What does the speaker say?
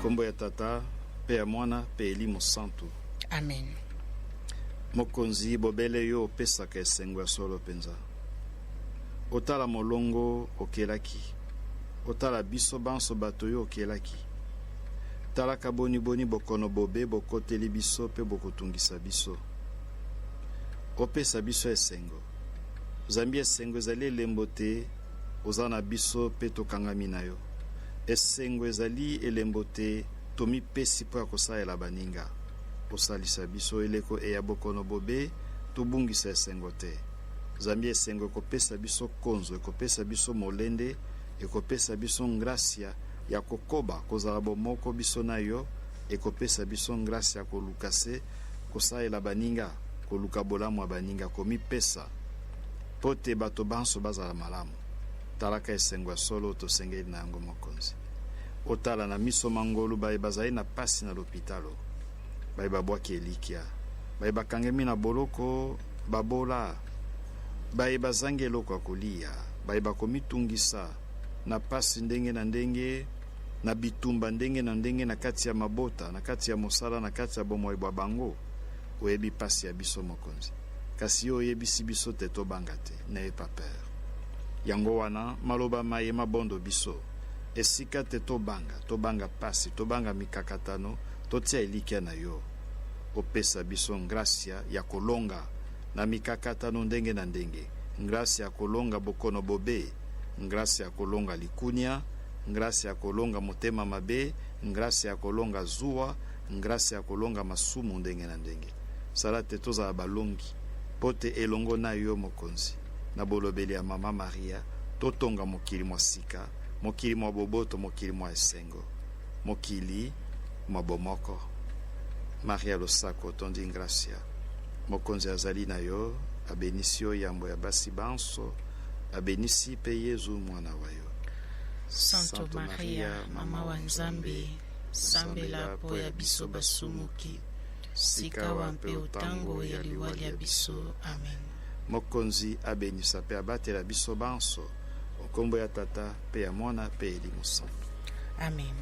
Nkombo ya Tata mpe ya Mwana mpe Elimo Santu. Amen. Mokonzi, bobele yo opesaka esengo ya solo mpenza. Otala molongo okelaki, otala biso banso bato yo okelaki. Talaka boniboni bokono bobe bokoteli biso mpe bokotungisa biso. Opesa biso esengo, zambi esengo ezali elembo te oza na biso mpe tokangami na yo. Esengo ezali elembo te tomipesi mpo ya kosalela baninga. Osalisa biso eleko eya bokono bobe, tobungisa esengo te. Zambi esengo ekopesa biso konzo, ekopesa biso molende, ekopesa biso ngrasia ya kokoba kozala bomoko biso na yo, ekopesa biso ngrasia ya koluka se kosalela baninga, koluka bolamu ya baninga, komipesa mpo te bato banso bazala malamu. Talaka esengo ya solo tosengeli na yango, Mokonzi. Otala na miso ma ngolu baye bazali na pasi na lopitalo, baye babwaki elikya, baye bakangemi na boloko, babola, baye bazangi eloko ya koliya, baye bakomitungisa na pasi ndenge na ndenge, na bitumba ndenge na ndenge na kati ya mabota, na kati ya mosala, na kati ya bomoi bwa bango. Oyebi pasi ya biso, Mokonzi. Kasi yo oyebisi biso te tobanga te, n'ayez pas peur. Yango wana maloba maye mabondo biso, esika te tobanga, tobanga pasi, tobanga mikakatano, totia elikya na yo. Opesa biso ngrasia ya kolonga na mikakatano ndenge na ndenge, ngrasia ya kolonga bokono bobe, ngrasia ya kolonga likunia, ngrasia ya kolonga motema mabe, ngrasia ya kolonga zuwa, ngrasia ya kolonga masumu ndenge na ndenge. Sala te tozala balongi, mpo te elongo na yo, Mokonzi, na bolobeli ya Mama Maria, totonga mokili mwa sika, mokili mwa boboto, mokili mwa esengo, mokili mwa bomoko. Maria losako, otondi ngrasia, Mokonzi azali na yo, abenisi yo yambo ya basi banso, abenisi mpe Yezu mwana wa yo. Santu Maria, Mama wa Nzambe, sambela mpo ya biso basumuki, sikawa mpe o tango ya liwa lya biso. Amen. Mokonzi abenisa mpe abatela biso banso, o nkombo ya Tata mpe ya Mwana mpe Elimo Santu. Amen.